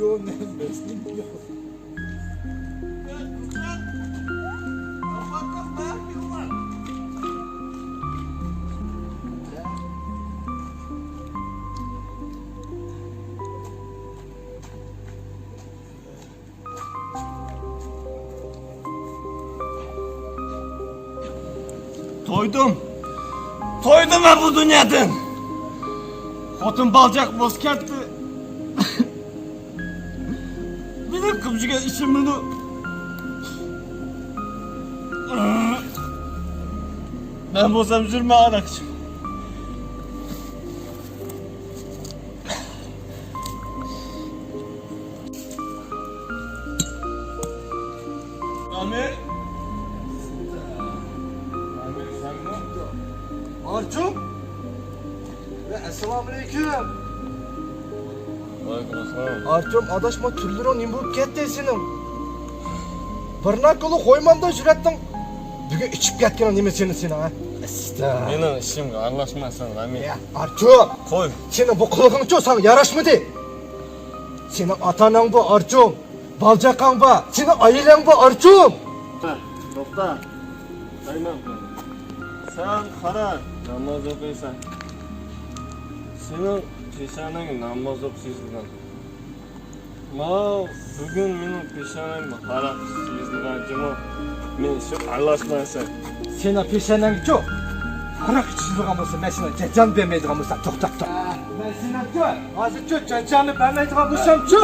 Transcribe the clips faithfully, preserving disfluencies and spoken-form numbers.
تويدۇم. تويدۇم مەن بۇ دۇنيادىن. خوتۇن بالىچاق بولسا كەتتى. مېنىڭ قىلىپ يۈرگەن ئىشىم مۇنۇ. مەن بولسام يۈرمەي ئاراق ئىچىپ. ئامىر. ئامىر، سەنمۇ؟ ئارچۇن. ۋە ئەسسالامۇئەلەيكۇم. ۋەئەلەيكۇم ئەسسالام. ئارچۇن، ئاداشما تۈنلىرىڭ نېمە بولۇپ كەتتى سېنىڭ؟ بىرنى كولى قويمامدا يۈرەتتىڭ. بۈگۈن ئىچىپ كەتكىنىڭ نېمە سېنىڭ، سېنىڭ، ھە؟ ئىستە. مېنىڭ ئىشىمغا ئارىلاشمايسەن، رامىل. يا، ئارچۇن. قوي. سېنىڭ بۇ قىلىقىڭچۇ ساڭا ياراشمىدى. سېنىڭ ئاتا-ئاناڭ بار، ئارچۇن. بالىچاقاڭ بار، سېنىڭ ئائىلەڭ بار، ئارچۇن. توختا. قايماق. سەن قارا، ناماز ئوقۇيسەن. سېنىڭ پېشانەڭگە ناماز ئوقۇش يېزىلغان. ماۋۇ بۈگۈن مېنىڭ پېشانەمگە ھاراق ئىچىش يېزىلغان جۇمۇ. مېنى شۇ ئارىلاشمايسەن. سېنىڭ پېشانەڭگىچۇ ھاراق ئىچىش يېزىلغان بولسا، مەن سېنىڭ جاجاڭنى بەرمەيدىغان بولسام، توختا، توختا. مەن سېنىڭچۇ ھازىرچۇ جاجاڭنى بەرمەيدىغان بولسامچۇ.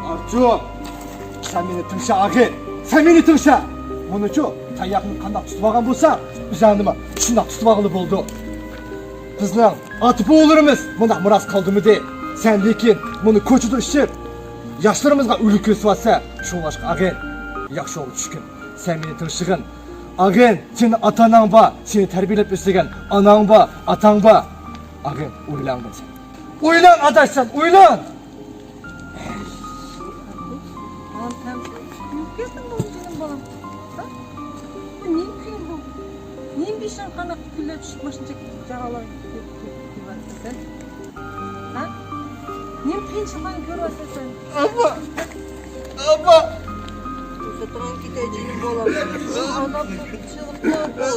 ئارچۇن، سەن مېنى تىڭشا ئاغىن. سەن مېنى تىڭشا. مۇنىچۇ تاياقنى قانداق تۇتۇۋالغان بولساڭ، ئۆزۈڭنىمۇ شۇنداق تۇتۇۋالغىلى بولىدۇ. بىزنىڭ ئاتا-بوۋىلىرىمىز مۇنداق مىراس قالدۇرمىدى. سەن لېكىن مۇنى كوچىدا ئىچىپ، ياشلىرىمىزغا ئۈلگە كۆرسىتىۋاتىسەن. شۇڭلاشقا ئاغىن، ياخشى يولغا چۈشكىن. سەن مېنى تىڭشىغىن. ئاغىن، سېنىڭ ئاتا-ئاناڭ بار، سېنى تەربىيەلەپ ئۆستۈرگەن ئاناڭ بار، ئاتاڭ بار. ئاغىن، ئويلانغىن سەن. ئويلان، ئاداش، سەن ئويلان! ئانام، سەن نېمە كۆردۈڭ بۇ جېنىم بالام؟ ھە؟ بۇ نېمە قىيىن بۇ؟ نېمە بېشىڭ قانداق كۈنلەر چۈشۈپ ماشىنا چېكىپ جاغالار كېلىۋاتىسەن سەن؟ ھە؟ نېمە قىيىنچىلىقلارنى كۆرۈۋاتىسەن سەن؟ ئاپا! ئاپا! توساتتىن كېتەي جېنىم بالام. ئانام قىيىنچىلىقتا بۇ.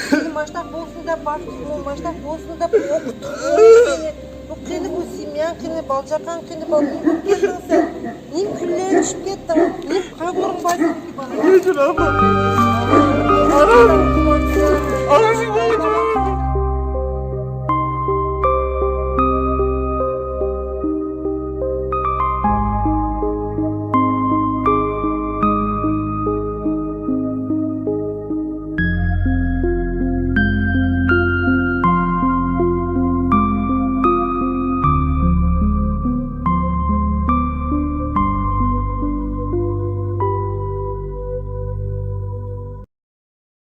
سېنى ماشتاق بولسۇن دەپ باقتۇق، ماشتاق بولسۇن دەپ ئوقۇتتۇق سېنى. بۇ قېنى بۇ سېمياڭ قېنى، بالىچاقاڭ قېنى، بالام، نېمە بولۇپ كەتتىڭ سەن؟ نېمە كۈنلەر چۈشۈپ كەتتىڭ؟ نېمە قاندۇرۇڭ بار سېنىڭكى بالام؟ كەچۈر، ئاپا.